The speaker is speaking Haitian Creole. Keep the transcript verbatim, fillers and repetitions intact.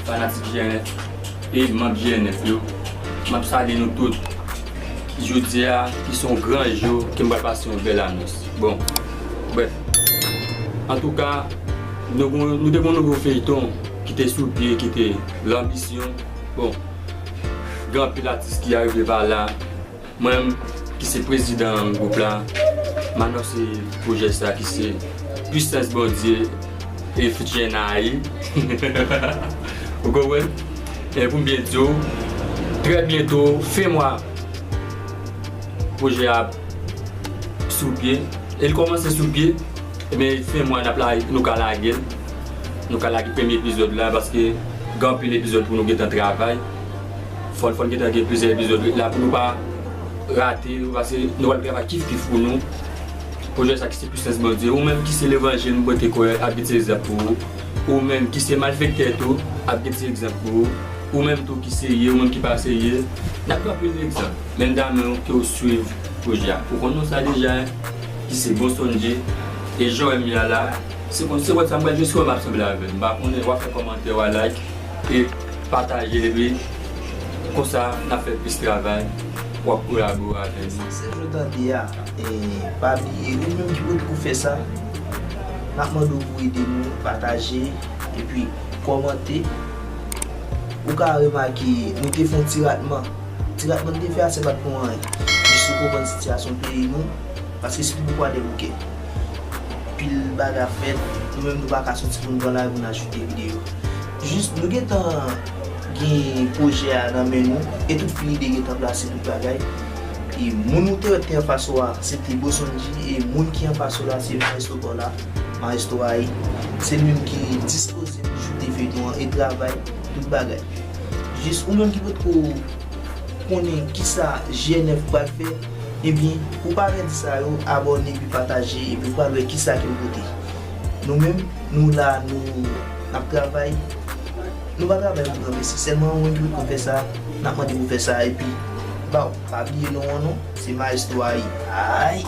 Fanatik G N F e manm G N F yo, m ap salye nou tout. Jodi a, ki se yon gran jou, ke m pral pase yon bèl anons. Bon, brèf. Antouka, nou, nou te gen yon nouvo feyton ki te sou pye, ki te Lanbisyon. Bon, gen anpil atis ki arive pa la. Mwen menm ki se prezidan gwoup la, m anonse pwojè sa ki se Pwisans Bondye e F T N I. Ou konprann? E pou m byen di w, trè byento, fen mwa, pwojè a sou pye. E l kòmanse sou pye, men fen mwa n ap la, nou ka lage l. Nou ka lage premye epizòd la, paske gen anpil epizòd pou nou gentan travay. Fò, fò n gentan gen plizyè epizòd la pou nou pa rate, paske nou pral travay kif kif pou nou. Pwojè sa ki se Pwisans Bondye. Ou menm ki se levanjil, m pote kò ap gen ti egzanp pou ou. Ou menm ki se malfektè tou, ap gen ti egzanp pou ou. Ou menm tou ki serye, ou menm ki pa serye, n ap gen anpil egzanp. Men m ta renmen ke w swiv pwojè a. Ou konn non sa deja, ki se Bon Sonje. E jan w wè m ye a la, se konn, se konn sa m pral jwe, si w wè m ap sanble avè l. M pa konnen, w a fè kòmantè, w a like, e pataje, epi konsa n ap fè plis travay, w ap kolabore avè nou. Sa se jodi a, e pa bliye, ou menm ki potko fè sa, n ap mande w pou ede nou, pataje, epi kòmante. Ou ka remake, nou te fè yon ti ratman. Ti ratman n te fè a, se pa t pou anyen. Jis pou konprann sitiyasyon peyi nou, paske sitou pou Kwadèboukè. Pil bagay ap fèt, nou menm nou pa ka soti pou nou pran lari pou n al choute videyo. Jis, nou gentan gen pwojè a nan men nou, e tout fil ide gentan plase, tout bagay. E moun ou te wè te anfas ou a, se te Bosonji, e moun ki anfas ou la, se Maestro Paula, Maestro Ayi. Se li menm ki dispoze pou choute feyton an e travay, tout bagay. Jis ou menm ki potko konnen kisa G N F pral fè, ebyen, pou pa pèdi sa yo, abòne epi pataje, epi ou pral wè kisa ke m pote. Nou menm, nou la, nou, n ap travay. Nou pa travay pou granmesi, sèlman ou menm ki potko fè sa, n ap mande pou fè sa, epi, baw, pa bliye non an non, se Maestro Ayi. Ayi!